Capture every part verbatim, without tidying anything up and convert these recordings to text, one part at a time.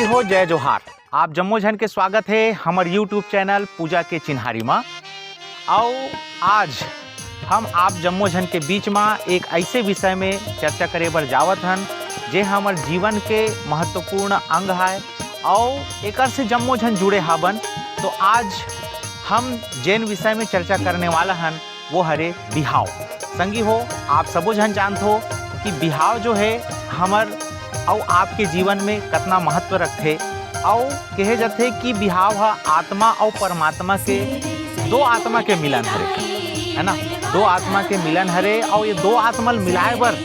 हो, जय जोहार। आप जम्मो झन के स्वागत हे हमर YouTube चैनल पूजा के चिन्हारी मा। अउ आज हम आप जम्मो झन के बीच मा एक ऐसे विषय में चर्चा करे बर जावत हन, जे हमर जीवन के महत्वपूर्ण अंग है, अउ एकर से जम्मो झन जुड़े हाबन। तो आज हम जेन विषय में चर्चा करने वाला हन, वो हरे बिहाव। संगी हो, आप सबो झन जानत हो कि बिहाव जो है, हमर अउ आपके जीवन में कतना महत्व रखथे। अउ कहे जाथे कि बिहाव ह आत्मा अउ परमात्मा के, दो आत्मा के मिलन हरे, है ना? दो आत्मा के मिलन हरे, अउ ये दो आत्मा ल मिलाए बर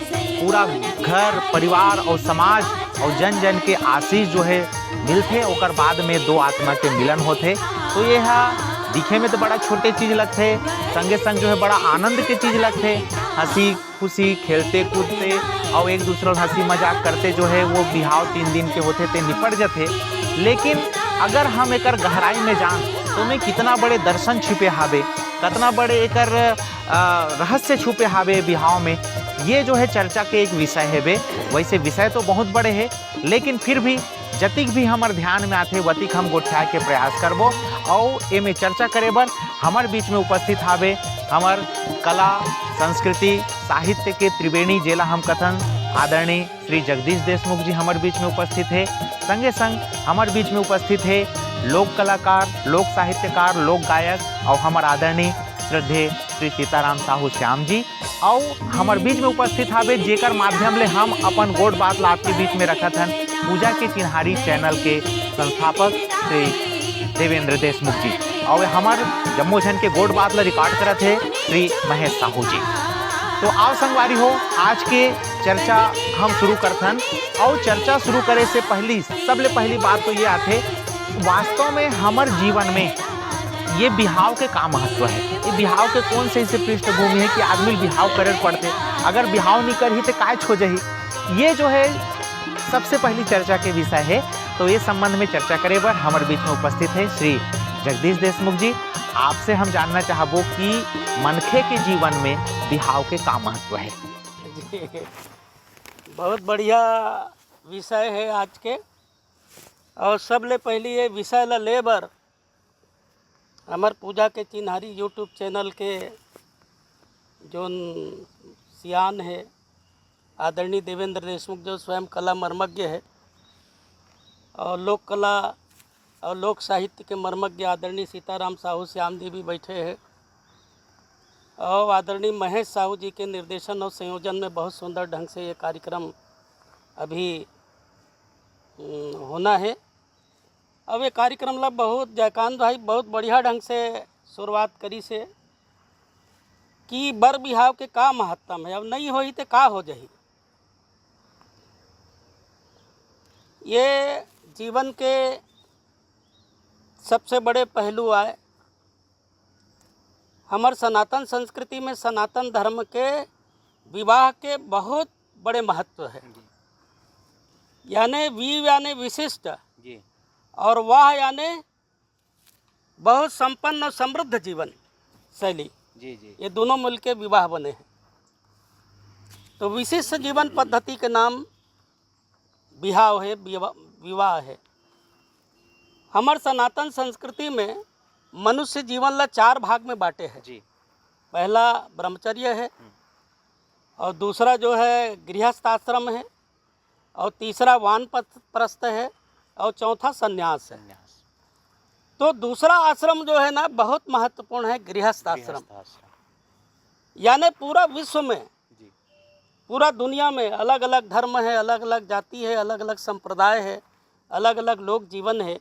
पूरा घर, परिवार अउ समाज अउ जन जन के आशीष जो है मिलथे, ओकर बाद में दो आत्मा के मिलन होथे। तो ये हा दिखे में तो बड़ा छोटे चीज लगथे, संगे संग जो है बड़ा आनंद के चीज लगथे। हंसी खुशी, खेलते कूदते अउ एक दूसरा ल हंसी मजाक करते जो है वो बिहाव तीन दिन के होथे ते निपट जथे। लेकिन अगर हम एकर गहराई में जान, तो में कितना बड़े दर्शन छिपे हावे, कितना बड़े एकर अ, रहस्य छुपे हावे बिहाव में। ये जो है चर्चा के एक विषय हेवे। वैसे विषय तो बहुत बड़े हे, लेकिन फिर भी जतिक भी हमर ध्यान में आथे, वतिक हम गोठियाए के प्रयास करबो। अउ एमे चर्चा करे बर हमर बीच में उपस्थित हावे हमर कला, संस्कृति, साहित्य के त्रिवेणी, जेला हम कथन, आदरणीय श्री जगदीश देशमुख जी हमर बीच में उपस्थित हे। संगे संग हमर बीच में उपस्थित हे लोक कलाकार, लोक साहित्यकार, लोक गायक अउ हमर आदरणीय श्रद्धेय श्री सीताराम साहू श्याम जी। अउ हमर बीच में उपस्थित हावे, जेकर माध्यम ले हम अपन गोठ बात ला आपके बीच में रखत हन, पूजा के चिन्हारी चैनल के संस्थापक श्री देवेंद्र देशमुख जी। अउ हमर जम्मो झन के गोठ बात ला रिकॉर्ड करत हे श्री महेश साहू जी। तो आओ संगवारी हो, आज के चर्चा हम शुरू करथन। अउ चर्चा शुरू करे से पहली, सबले पहली बात तो ये आथे, वास्तव में हमर जीवन में ये बिहाव के का महत्व है, ये बिहाव के कौन से ऐसे पृष्ठभूमि है कि आदमी ल बिहाव करे पड़थे, अगर बिहाव नहीं करही तो काय हो जाही। ये जो है सबसे पहली चर्चा के विषय है। तो ये संबंध में चर्चा करे बर हमर बीच में उपस्थित है श्री जगदीश देशमुख जी। आपसे हम जानना चाहबो कि मनखे के जीवन में बिहाव के का महत्व है। जी, बहुत बढ़िया विषय है आज के। और सबले पहली ये विषय ला ले बर हमर पूजा के चिन्हारी YouTube चैनल के जोन सियान है, आदरणीय देवेंद्र देशमुख, जो स्वयं कला मर्मज्ञ है और लोक कला और लोक साहित्य के मर्मज्ञ आदरणीय सीताराम साहू श्याम जी भी बैठे हैं और आदरणीय महेश साहू जी के निर्देशन और संयोजन में बहुत सुंदर ढंग से ये कार्यक्रम अभी, उम, होना है। अब ये कार्यक्रम ला बहुत जयकांत भाई बहुत बढ़िया ढंग से शुरुआत करिस हे कि बर बिहाव के का महत्तम है, अब नहीं होही ते का हो जाही। ये जीवन के सबसे बड़े पहलू आय। हमर सनातन संस्कृति में सनातन धर्म के विवाह के बहुत बड़े महत्व है। यानी वीव यानी विशिष्ट, जी और वाह यानी बहुत संपन्न और समृद्ध जीवन शैली। जी जी ये दोनों मिलके विवाह बने हैं। तो विशिष्ट जीवन पद्धति के नाम बिहाव है, विवा-, विवाह है। हमर सनातन संस्कृति में मनुष्य जीवन ला चार भाग में बांटे हैं। जी पहला ब्रह्मचर्य है, और दूसरा जो है गृहस्थ आश्रम है, और तीसरा वानप्रस्थ है, और चौथा संन्यास है। संन्यास तो दूसरा आश्रम जो है ना, बहुत महत्वपूर्ण है, गृहस्थ आश्रम। गृहस्थ आश्रम यानी पूरा विश्व में, जी पूरा दुनिया में अलग अलग धर्म है, अलग अलग जाति है, अलग अलग संप्रदाय है, अलग अलग लोक जीवन है,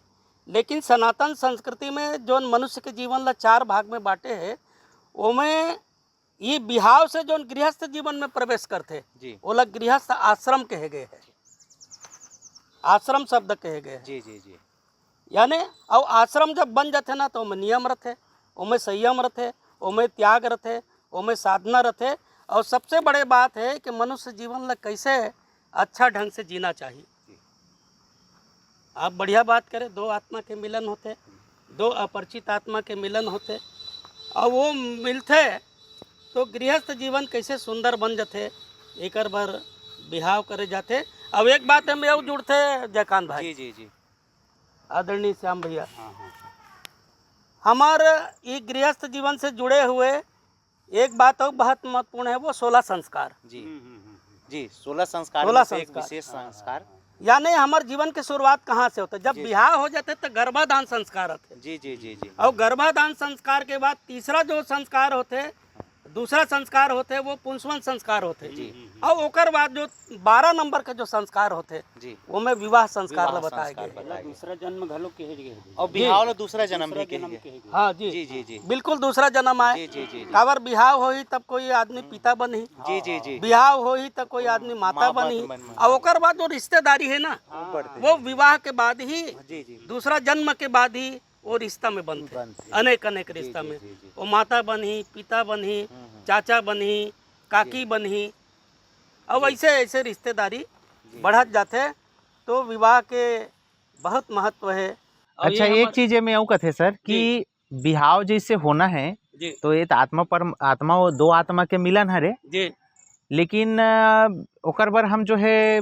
लेकिन सनातन संस्कृति में जोन मनुष्य के जीवन ला चार भाग में बांटे है, ओमे ये बिहाव से जोन गृहस्थ जीवन में प्रवेश करथे, जी ओला गृहस्थ आश्रम कहे गए है, आश्रम शब्द कहे गए है। जी जी जी यानी, अउ आश्रम जब बन जाथे ना, तो ओमे नियम रथे, ओमे संयम रथे, ओमे त्याग रथे, ओमे साधना रथे। और सबसे बड़े बात है कि मनुष्य जीवन ला कैसे अच्छा ढंग से जीना चाहिए। आप बढ़िया बात करें, दो आत्मा के मिलन होथे, दो अपरिचित आत्मा के मिलन होथे, और वो मिलथे तो गृहस्थ जीवन कैसे सुंदर बन जाथे, एकर बर बिहाव करे जाथे। अब एक बात में अउ जुड़थे जयकांत भाई, जी जी जी आदरणीय श्याम भैया, हाँ, हाँ, हाँ। हमार ये गृहस्थ जीवन से जुड़े हुए एक बात और बहुत महत्वपूर्ण है, वो सोलह संस्कार। जी। हम्म, हम्म, हम्म, हम्म। जी, सोलह संस्कार सोलह में से एक संस्कार। विशेष संस्कार। यानी हमार जीवन की शुरुआत कहाँ से होता है? जब जी। बिहाव हो जाते तो गर्भाधान संस्कार होते। जी, जी, जी, जी। और गर्भाधान संस्कार के बाद तीसरा जो संस्कार होते, दूसरा संस्कार होते, वो पुंसवन संस्कार होते। जी। और ओकर बाद जो बारह नंबर का जो संस्कार होते, जी। वो में विवाह संस्कार विवाह ला बताए संस्कार गए। बताए गए। दूसरा जन्म घलो कहे गए। और जी। बिहाव ला दूसरा जन्म दूसरा भी कहे जन्म गए। कहे गए। हाँ जी। जी, जी, जी। बिल्कुल दूसरा जन्म आए। जी, जी, जी, जी। काबर बिहाव होही तब कोई आदमी पिता बनही। जी, जी, जी। बिहाव होही तब कोई आदमी माता माँ बनही। बन-, बन-, और ओकर बाद जो रिश्तेदारी है ना, हाँ। वो विवाह के बाद ही, जी, जी। दूसरा जन्म के बाद ही वो रिश्ता में बनथे। बनथे। अनेक, अनेक जी, रिश्ता जी, में। जी, जी। वो माता बनही, पिता बनही, हम्म, हम्म। चाचा बनही, काकी जी। बनही। अब जी। ऐसे, ऐसे रिश्तेदारी जी, बढ़त जी। जाथे, तो विवाह के बहुत महत्व है। और अच्छा, ये एक हमर चीज ये में अउ कथे सर जी। कि बिहाव जैसे होना है, जी। तो ये तो आत्मा पर, आत्मा, वो दो आत्मा के मिलन हरे। जी। लेकिन, अ, ओकर बर हम जो है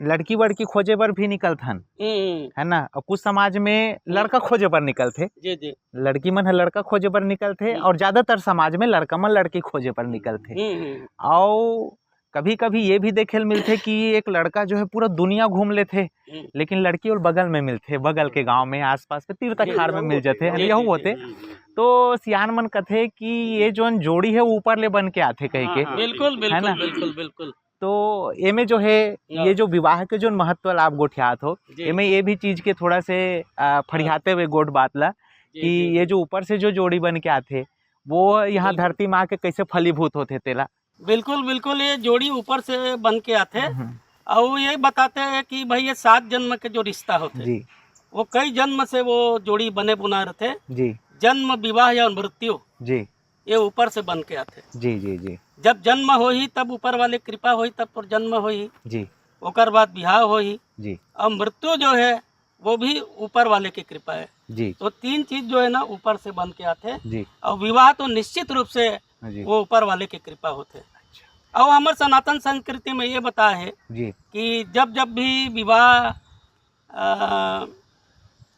लड़की वड़की खोजे बर भी निकलथन, हम्म, हम्म। है ना? और कुछ समाज में हम्म। लड़का खोजे बर निकलथे। जी, जी। लड़की मन ह लड़का खोजे बर निकलथे हम्म। और ज्यादातर समाज में लड़का मन लड़की खोजे बर निकलथे। हम्म, हम्म। और कभी-कभी ये भी देखे ल मिलथे कि एक लड़का जो है पूरा दुनिया घूम लेथे, हम्म। लेकिन लड़की वो बगल में मिलथे, बगल के गांव में, आसपास के तीर जी, तखार में यहू मिल होथे, जाथे, जी, यहू जी, होथे। जी, जी। तो सियान मन कथे कि ये जोन जोड़ी है, वो ऊपर ले बन के आथे कह हाँ, के, हाँ, बिल्कुल, है ना? बिल्कुल, बिल्कुल। तो एमे जो है, हाँ। ये जो विवाह के जोन महत्व ला आप गोठियात हो, जी। एमे ये भी चीज के थोड़ा से, आ, फरियाते हुए गोठ बात ला, जी, कि जी, ये जी। जो ऊपर से जो जोड़ी बन के आथे, वो यहाँ बिल्कुल। धरती में आके कैसे फलीभूत होथे तेला। बिल्कुल, बिल्कुल, ये जोड़ी ऊपर से बन के आथे हम्म। और ये बताते हैं कि भाई, ये सात जन्म के जो रिश्ता होथे, जी। वो कई जन्म से वो जोड़ी बने बुना रहथे। जी। जन्म, विवाह या मृत्यु, जी। ये ऊपर से बन के आथे। जी, जी, जी। जब जन्म होही, तब ऊपर वाले कृपा होही, तब तोर जन्म होही। जी। ओकर बाद बिहाव होही। जी। और मृत्यु जो है, वो भी ऊपर वाले की कृपा है। जी। तो तीन चीज जो है ना, ऊपर से बन के आथे। जी। और विवाह तो निश्चित रूप से जी। वो ऊपर वाले की कृपा होथे। अच्छा। और हमर सनातन संस्कृति में ये बता है जी। कि जब जब भी विवाह, अ,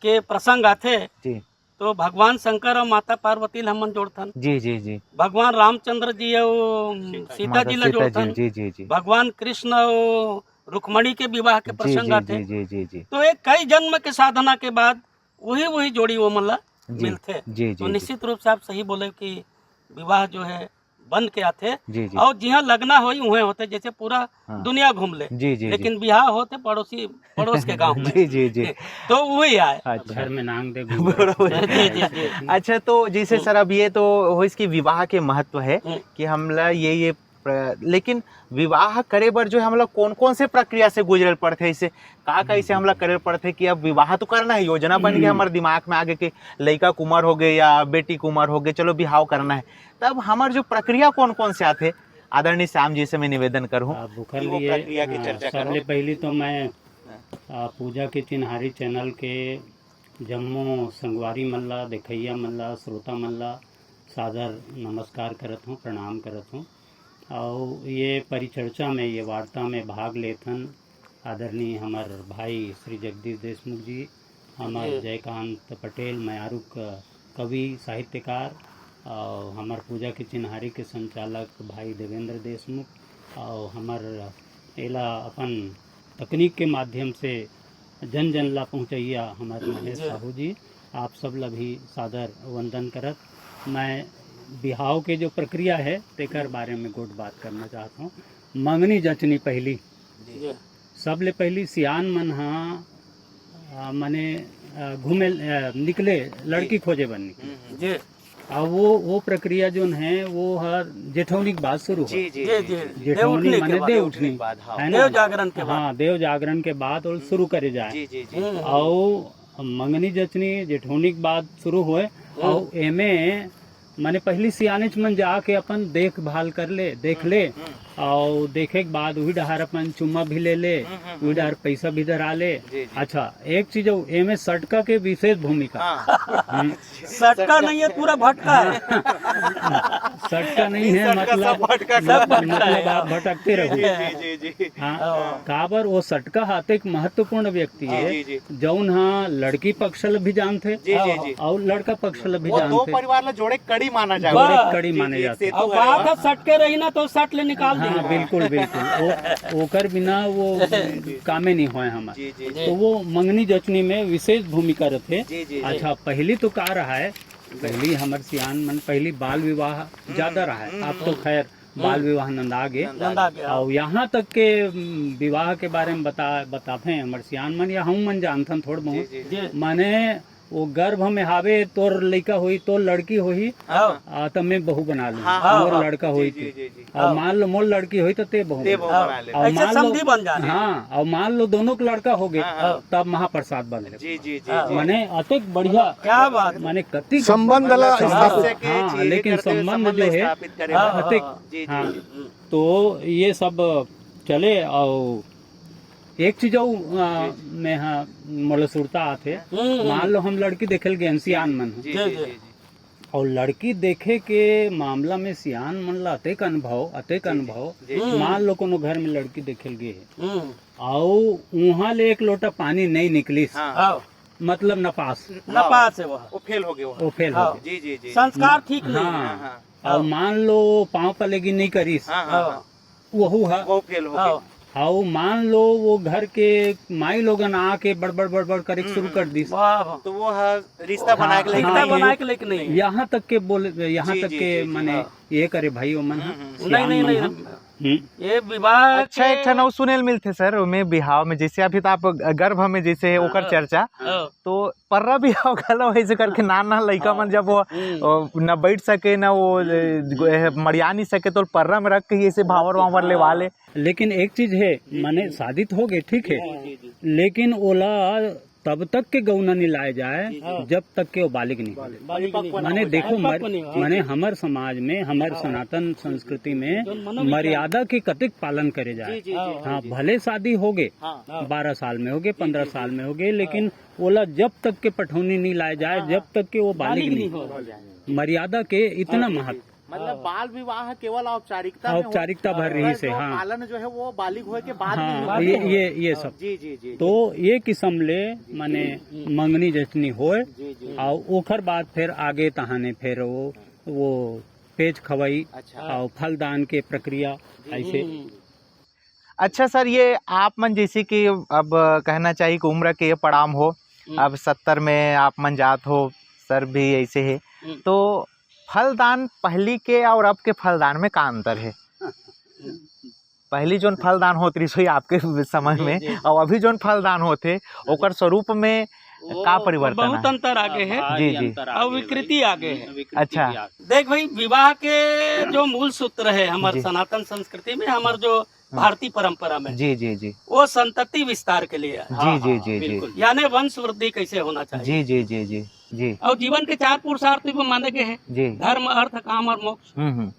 के प्रसंग आथे, जी। तो भगवान शंकर और माता पार्वती ल हमन जोड़थन। जी, जी, जी। भगवान रामचंद्र जी और सीता जी ला जोड़थन। जी, जी, जी। भगवान कृष्ण और रुक्मणी के विवाह के जी, प्रसंग जी, आथे। जी, जी, जी, जी। तो एक कई जन्म के साधना के बाद वही, वही जोड़ी वो मन ला जी, मिलथे। जी, जी, तो जी। निश्चित रूप से आप सही बोले कि विवाह जो है बन के आथे जी, जी। और जिहाँ लगना होही उहें होथे, जैसे पूरा हाँ। दुनिया घूम ले, जी, जी, जी। लेकिन बिहाव होथे पड़ोसी, पड़ोस के गांव में। जी, जी, जी। तो वही आए। अच्छा। घर में नांग दे घूम बरोबर। जी, जी, जी। अच्छा, तो जैसे हम्म। सर, अब ये तो होइस कि विवाह के महत्व है हम्म। कि हमला ये, ये प्र-, लेकिन विवाह करे बर जो है हमला कौन-कौन से प्रक्रिया से गुजरल पड़थे? इसे का, का इसे हमला करे पड़थे कि अब विवाह तो करना है, योजना बन गया हम्म। हमारे दिमाग में आगे कि लइका के उमर हो गए या बेटी के उमर हो गए, चलो बिहाव करना है, तब हमार जो प्रक्रिया कौन-कौन से आथे? आदरणीय श्याम जी से मैं निवेदन करूँ आप ओकर कि वो लिए, प्रक्रिया की हाँ, चर्चा करो। सबले पहली तो मैं, हाँ। आ, पूजा के चिन्हारी चैनल के जम्मो संगवारी मन ला, देखइया मन ला, श्रोता मन ला सादर नमस्कार करत हूँ, प्रणाम करत हूँ। अउ ये परिचर्चा में, ये वार्ता में भाग लेथन आदरणीय हमर भाई श्री जगदीश देशमुख जी, हमर जी। जयकांत पटेल, मयारुक कवि, साहित्यकार, अउ हमर पूजा के चिन्हारी के संचालक भाई देवेंद्र देशमुख, अउ हमर एला अपन तकनीक के माध्यम से जन जन ला पहुँचैया हमर महेश जी। साहू जी, आप सब ला भी सादर वंदन करत मैं बिहाव के जो प्रक्रिया है तेकर बारे में गोठ बात करना चाहत हूँ। मंगनी जचनी पहली, जी। सबले पहली सियान मन हा, आ, मने, आ, घूमे, आ, निकले, लड़की जी। खोजे बर निकले। हम्म, हम्म। जी। आ, वो, वो प्रक्रिया जोन है, वो हर जेठौनी के बाद शुरू जी, होय। जी, जी, जी, जी, जी। जी। जेठौनी देवउठनी के माने बाद। देवउठनी, देवउठनी के बाद, हाँ। है ना? देव जागरण के बाद। हाँ, देव जागरण के बाद वो शुरू करे जाए। जी, जी, जी। हम्म, हम्म। अउ मंगनी जचनी जेठौनी के बाद शुरू होय। हम्म। अउ एमे माने पहली सियानेच मन जाके अपन देखभाल कर ले, देख हम्म, ले। हम्म। अउ देखे के बाद उही डहार अपन चुम्मा भी ले ले, हम्म, हम्म, उही डहार पैसा भी धरा ले। जी, जी। अच्छा, एक चीज अउ, एमे सटका के विशेष भूमिका। हाँ। हम्म। सटका नहीं है, पूरा भटका है। सटका नहीं है, सटका, सब मतलब, भटका, सब भटका मतलब है। आप भटकते रहो। जी, जी, जी, जी। हाँ, हाँ। काबर वो सटका हा अतेक महत्वपूर्ण व्यक्ति जी, है, जी, जी। जौन हा लड़की पक्ष ल भी जानथे जी, जी, जी। अउ लड़का पक्ष ल भी वो दो जानथे। परिवार ला जोड़े कड़ी माना जाए। जोड़े वाह। कड़ी जी, माने जी, जाथे। सेतु अउ है बात वहाँ। है, सटके रही ना तो सट ले निकाल हाँ, देही। बिल्कुल, बिल्कुल। वो, ओकर बिना वो जी। कामे नहीं होय हमर। जी, जी, जी। तो वो मंगनी जचनी में विशेष भूमिका रथे। जी, जी, जी। अच्छा, पहली तो का रहा है, पहली हमर सियान मन, पहली बाल विवाह हम्म, ज्यादा रहा है। हम्म, अब तो हम्म। खैर बाल हम्म। विवाह नंदा गे। नंदा गे, हाँ। अउ यहाँ तक के, उम, विवाह के बारे में बता, बताथे हमर सियान मन या हम मन जानथन थोड़ बहुत। जी, जी। जी। माने वो गर्भ में हावे, तोर लइका होही, तोर लड़की होही, हाँ। आ, तब मैं बहू बना लूँ, हाँ, हाँ, मोर हाँ। लड़का जी, होही जी, ते। जी, जी। अउ हाँ। मान लो मोर लड़की होही तो ते बहू ते बना। बहू हाँ। बना ले। अउ ऐसे मान लो समधी बन जाथे। हाँ, अउ मान लो दोनों के लड़का हो गे, हाँ, हाँ। तब महाप्रसाद बन ले। जी, जी, जी, हाँ। जी। माने अतेक बढ़िया, क्या बात। माने कति संबंध ला संबंध, स्थापित हाँ, के चीज लेकिन करते हुए संबंध संबंध जो है, स्थापित करे हाँ, बर। अतेक, हाँ। जी, हाँ, जी। तो ये सब चले। अउ एक चीज अउ, आ, जी। मैं हा, मोला सुरता आथे। हम्म, हम्म। मान लो हम लड़की देखे ल गेन, सियान मन ह। जी, जी, जी, जी, जी। अउ लड़की देखे के मामला में सियान मन ला अतेक अनुभव, अतेक जी, जी, अनुभव। जी। हम्म। मान लो कोनो घर में लड़की देखे ल गे हे। हम्म। अउ उहाँ ले एक लोटा पानी नहीं निकलिस। हाँ। हाँ। मतलब नपास। नपास है वो। वो फेल हो गए वो। वो फेल हो हाँ। गए। जी, जी, जी। संस्कार ठीक नहीं है। हाँ। हाँ, हाँ। अउ हाँ। मान लो पाँव पलेगी नहीं करिस। हाँ, हाँ, हाँ। हाँ। वहू ह। वो फेल हो हाँ। गए। अउ मान लो वो घर के माई लोगन आके बड़बड़ बड़बड़ करे हम्म, शुरू हम्म। कर दिस। वाह, वाह। तो वो ह रिश्ता हाँ, बनाए के लायक हाँ, नहीं है। बनाए के लायक नहीं है। यहाँ तक के बोले, यहाँ जी, तक जी, के जी, जी, माने हाँ। ये करे भाई ओमन ह, हम्म, हम्म। सियान नहीं, नहीं, मन नहीं, ह। नहीं। हम्म। ये विवाह अच्छा, के एक ठन अउ सुने ल मिलथे सर, ओमे बिहाव में जैसे अभी तो आप गर्भ में जैसे है, ओकर हाँ। चर्चा, हाँ। तो पर्रा बिहाव घलो ऐसे करके नान नान लइका हाँ। मन जब वो, हम्म। वो न बैठ सके, न वो, हम्म। ए, मड़िया नहीं सके, तो पर्रा में रख के ऐसे भावर वावर लेवा ले। हाँ। लेकिन एक चीज है, जी, माने जी। शादी तो हो गए, ठीक है, जी, जी, जी। लेकिन ओला तब तक के गौना नहीं लाए जाए, जी, जी। जब तक के वो बालिग नहीं हो। बालिग नहीं हो। माने देखो, परिपक्व मर-, नहीं हो। माने हमर समाज में, हमर हाँ। सनातन संस्कृति में जो मनो विचार। मर्यादा के कतेक पालन करे जाए। जी, जी, जी, हाँ, जी, जी। भले शादी हो गए, हाँ। बारह साल में हो गए, जी, पन्द्रह जी, साल जी। में हो गए, लेकिन हाँ। ओला जब तक के पठौनी नहीं लाए जाए, हाँ, जब हाँ। तक के वो बालिग बालिग नहीं नहीं हो। हो। मर्यादा के इतना हाँ, जी, जी। महत्व। मतलब हाँ। बाल विवाह केवल औपचारिकता में हो, औपचारिकता भर रही ओकर से, जो हाँ। पालन जो है वो बालिग होए के बाद हाँ, में होता ये, है। ये, ये सब। जी, जी, जी, तो जी। ये किसम ले जी, माने जी। मंगनी जचनी होए, जी, जी। अउ ओकर बाद फिर आगे तहाने फिर वो, वो पेज खवई अच्छा। अउ फलदान के प्रक्रिया जी। ऐसे। हम्म। अच्छा सर, ये आप मन जैसे कि अब कहना चाहिए कि उम्र के ये पड़ाव हो, हम्म। अब सत्तर में आप मन जात हो, सर भी ऐसे है, हम्म। तो फलदान पहली के और अब के फलदान में का अंतर है? पहली जोन फलदान होत रहिस होही आपके समय जी, में, जी, जी। और अभी जोन फलदान होथे, ओकर स्वरूप में वो का परिवर्तन बहुत है? अंतर आगे है। हाँ, जी, भारी जी। अंतर और आगे है विकृति भाई। आगे है। विकृति अच्छा। भी आगे। देख भाई, विवाह के जो मूल सूत्र है हमारे जी। सनातन संस्कृति में, हमारे जो हम्म। भारतीय परंपरा में, जी, जी, जी। वो संतति विस्तार के लिए है। जी, जी, हाँ, जी, जी। बिल्कुल। यानी वंश वृद्धि कैसे होना चाहिए। जी, जी, जी, जी, जी। और जीवन के चार पुरुषार्थ भी माने गए हैं। जी। धर्म, अर्थ, काम और मोक्ष। हम्म, हम्म।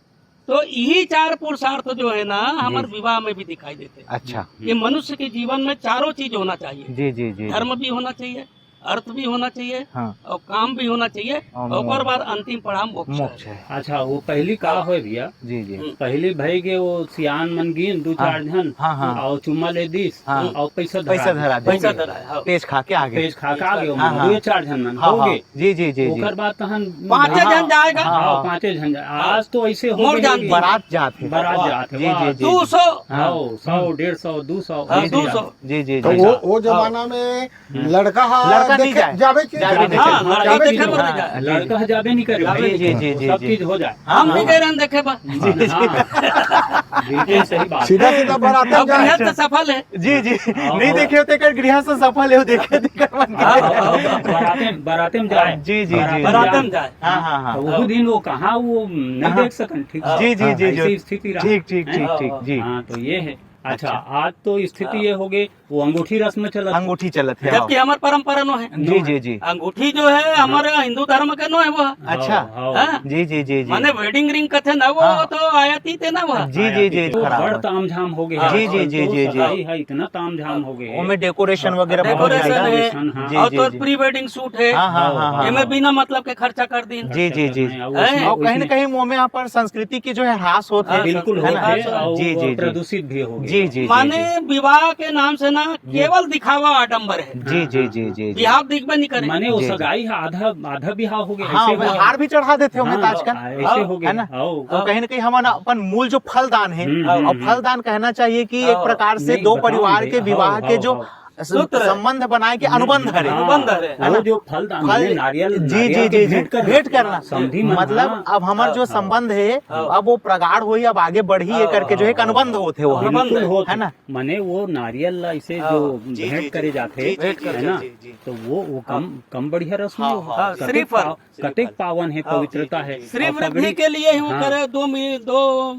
तो यही चार पुरुषार्थ जो है ना, हमारे जी। विवाह में भी दिखाई देते हैं। अच्छा। कि मनुष्य के जीवन में चारों चीज होना चाहिए। जी, जी, जी, जी। धर्म भी होना चाहिए, अर्थ भी होना चाहिए, हाँ। और काम भी होना चाहिए, और और ओकर मोक्ष। बाद अंतिम पड़ाव मोक्ष है। मोक्ष है। अच्छा, वो पहली का होय भैया? जी, जी। हम्म। पहली भई के वो सियान मन गिन, दू हाँ। चार झन, हाँ, हाँ। और चुम्मा ले दिस, हाँ। और पैसा धरा पैसा दिस। धरा दिस। पैसा धरा, हाँ। पेज खा के आगे। पेज खा के आगे, हाँ, हाँ। दू चार झन मन, हाँ, हो हाँ। गे। जी, जी, जी, जी। ओकर बाद तहन पाँचे हाँ। झन जाएगा। हाँ, हाँ। पाँचे झन जाए। आज तो ऐसे हो मोर गए जान कि बारात जात है। बारात जात है, जी, वाह। जी, जी, दू सौ। हाँ, सौ, डेढ़ सौ, दू सौ, हाँ, ऐसे दू सौ। जात। जी, जी, तो जी। वो, वो जमाना में हम्म। लड़का हा लड़का नहीं देखे, जाए। जाबे चीज जाबे जाबे नहीं चीज। हाँ, लड़का जाबे देखे चीज। मत जाए। लड़का जाबे नहीं करे भाई। जी, जी, जी, सब जी। चीज हो जाए। हम नहीं हाँ। कह रहे हैं, देखे बा। जी, जी। हाँ। बिल्कुल सही बात है। सीधा, सीधा बारात में अब जाए। गृहस्थ सफल है। जी, जी। हाँ, नहीं हाँ। देखे होते कर गृहस्थ सफल है, वो देखे, देखे मन के। हाँ, हाँ, हाँ। बाराते, बाराते में जाए। जी, जी, जी। बाराते में बाराते में जाए। जाए। हाँ, हाँ, हाँ। तो वो दिन वो कहाँ वो नहीं हाँ। देख सकन, ठीक हाँ। से। जी, जी, जी, ऐसी जी। स्थिति रहा। ठीक, ठीक, है? ठीक, ठीक, जी। हाँ, तो ये है। अच्छा, अच्छा। आज तो स्थिति हाँ। ये हो गई, वो अंगूठी रस्म चलत हे। अंगूठी चलत हे, जबकि हाँ। हमर परंपरा नो हे। जी, जी, जी। अंगूठी जो हे, हमर हिंदू धर्म के नो हे वो। अच्छा। हाँ, हाँ। हाँ? जी, जी, जी, जी। माने wedding ring कथे ना वो, हाँ। वो तो आयातीत हे ना वो। जी, जी, जी, आयातीत। वो खराब बड़ है। तामझाम हो गया। जी, जी, आजकल जी, तो जी, जी। सगाई हे, इतना तामझाम हो गया। ओमे decoration वगैरह बहुत decoration ज्यादा। हे। Decoration, हाँ। जी, और जी, तो जी। Pre wedding shoot हे। हाँ, हाँ, हाँ, हाँ, एमे हाँ। बिना मतलब के खर्चा कर दिन। जी, जी, जी। हैं, और हैं? उसमें, और कहीं ना उसमें कहीं ओमे अपन संस्कृति की जो है ह्रास होत हे, हाँ, बिल्कुल है ना? होत हे, और जी, वो जी, जी। प्रदूषित भी हो गया। जी, जी, जी, माने जी। विवाह के नाम से ना जी। केवल दिखावा आडंबर हे। जी, जी, जी, जी, जी। बिहाव दिखबे नहीं करे। माने वो जी, जी। सगाई हे, आधा, आधा बिहाव हो गया, हाँ, ऐसे वो हुआ। हार भी चढ़ा देथे ओमे हाँ, तो आजकल। हाँ, ऐसे हो गया। है ना? हाँ। तो कहीं ना कहीं हमन अपन मूल जो फलदान हे, हम्म, हम्म, और हम्म। फलदान कहना चाहिए कि एक हाँ। प्रकार से नहीं, दो बताओ परिवार भाई, के हाँ, विवाह हाँ, के जो हाँ। स-, सूत्र हे। संबंध बनाए के हम्म, अनुबंध हरे। हाँ, अनुबंध हरे, है वो ना? जो फलदान, फल, माने नारियल, जी, नारियल जी, के जी, जी, भेंट करना। भेंट करना। समधी मन, मतलब, हाँ। अब हमर जो हाँ, हाँ। संबंध हे, हाँ। अब वो प्रगाढ़ होही, अब आगे बढ़ही, ये हाँ, करके जो है एक हाँ, अनुबंध हाँ। होत हे वो। अनुबंध बिल्कुल हे। होत हे। है ना? माने वो नारियल ला इसे हाँ। जो जी, भेंट जी, करे जी। जाथे, जी, जी, जी, है ना? जी, जी। तो वो, वो कम, हाँ। कम बढ़िया रस्म हाँ, हे वो। हाँ। कतेक श्रीफल। पा-, कतेक पावन हे, हाँ। पवित्रता हे। जी, जी, जी। श्री और वृद्धि पगड़ी के लिए ही वो हाँ। करे, दो मि-, दो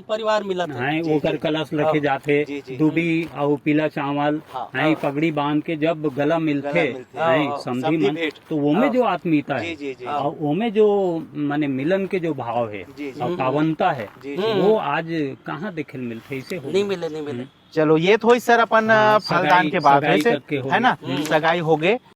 परिवार मिलत हे। हाँ, जी, ओकर जी। कलश रखे हाँ। जाथे, जी, जी। दूबी अउ पीला चावल, हाँ, हाँ। पगड़ी बांध के जब गला मिलथे, गला मिलथे। हाँ, हाँ, समधी समधी मन, भेंट। तो वो में हाँ। जो आत्मीयता जी, हे, जी, जी। और ओमे जो, माने, मिलन के जो भाव हे, जी, जी। और हम्म। पावनता हे, जी, जी। वो हम्म। आज कहाँ देखे ल मिलथे, इसे हो नहीं गया। मिले, नहीं मिले। हम्म। चलो, ये तो होइस सर अपन, हाँ, अ, फलदान सगाई, के बात सगाई होइस, करके हो है ना? गया। हम्म। सगाई हो गे।